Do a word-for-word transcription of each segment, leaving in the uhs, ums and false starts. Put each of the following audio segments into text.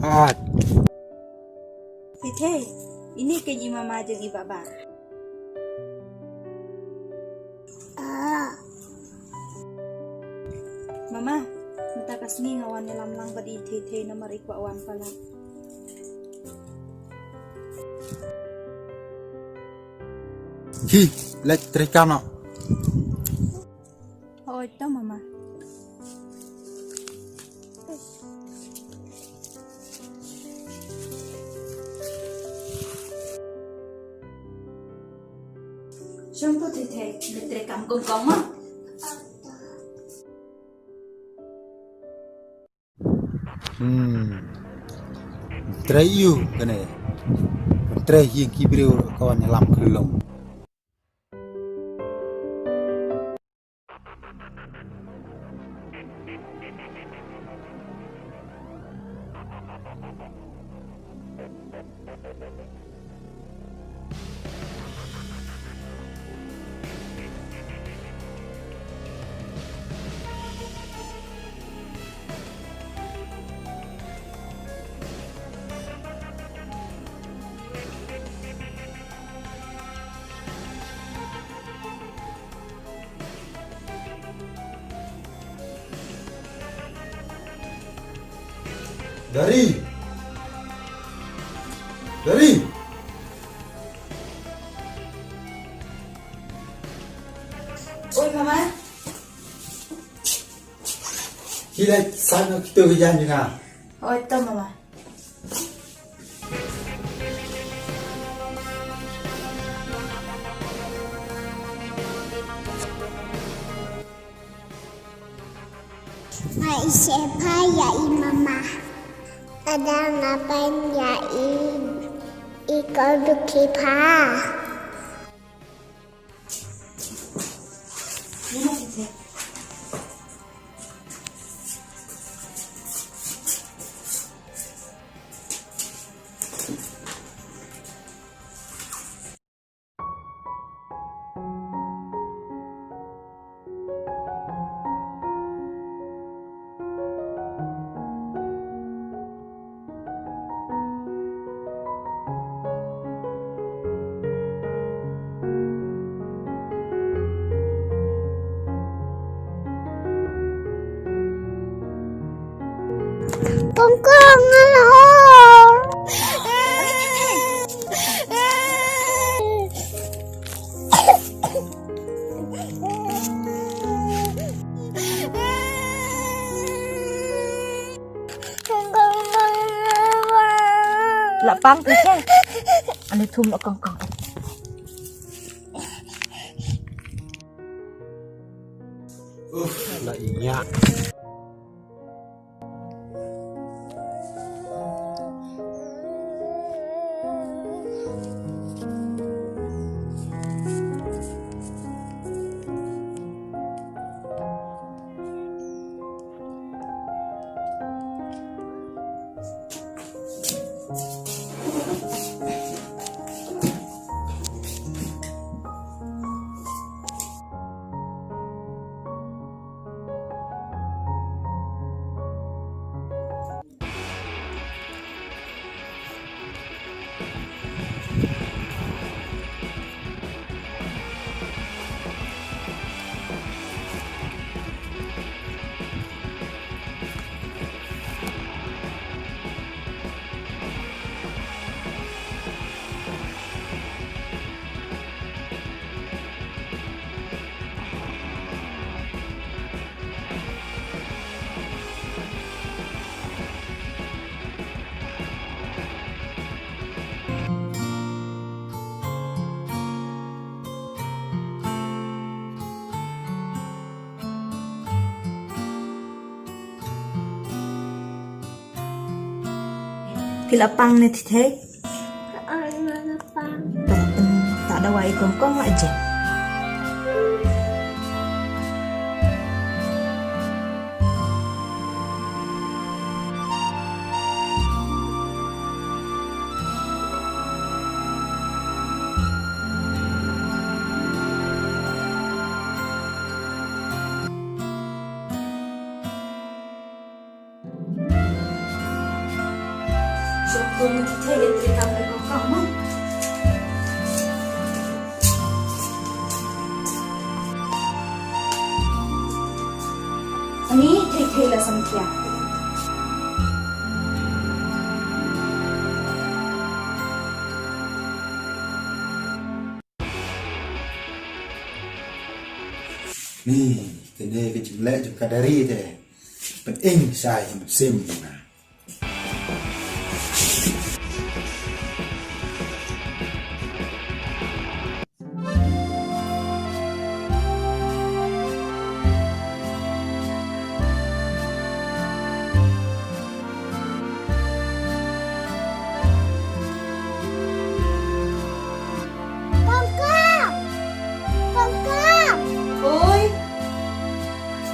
At. Thei thei, ine keiñ i mama jong i Bah Bah. Ah. Mama, mynta ka sngi nga wan ïalam lang bad i Thei thei namar i kwah wan palat. Hi, leit treikam noh. Hooid to mama. Shong to Thei thei, leit treikam kong kong mo. Hmm. Trei ïa u kane. Trei ïa ki briew ka wan ïalam khyllung. Dari. Dari. Oi, Mama. Ki leit san kito ki jan jnga. Oi, to, Mama. Nga i shepherd ïa i mama. Ada ngapain ïa i, i kau duki pha. Kong kong, hello. La pang tu ke. Ani thum la kong kong. Uf, la inyak. Phi la pang ne Thei Thei? Phi la pang. Tang pyn ta dawai kong kong la je. Ani thei thei la samkhia. Ni, te ne ke jingleh jong ka Dari te. Pen ing sai sim na. Pangkam! Pangkam! Oi!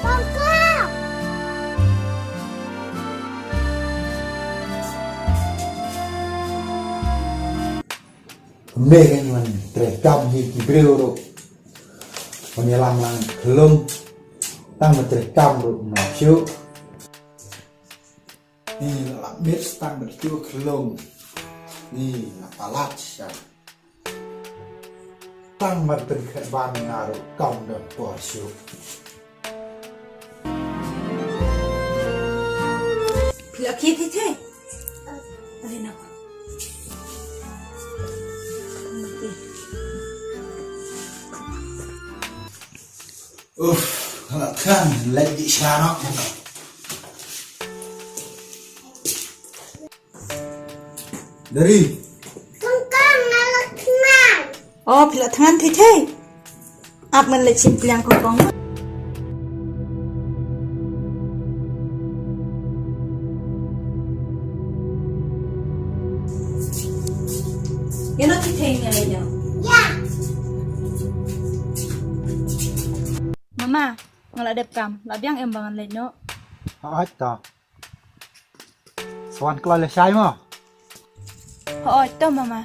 Pangkam! Kumne kein wan trei kam hi ki briew ruh. Wan ïalam lang khlung. Tang ma trei kam ruh ma shu. Ni la lap mit tang ma shu khlung. Ni la palat sha. Tang mar pynkhih ban nga ruh kam don por shuh. Phi la khie thei thei. Ale na. Uff, la khan leit di sharok. Dari. Kong kong, nga la thngan. Oh, phi la thngan thei thei. Ap ngan leit shim pliang kong kong. Ïa no thei thei ngan leit noh. Ïa. Mama, nga la dep kam, la biang em ba ngan leit noh. Hooid to. Sa wan kloi lashai mo. Hooid to mama.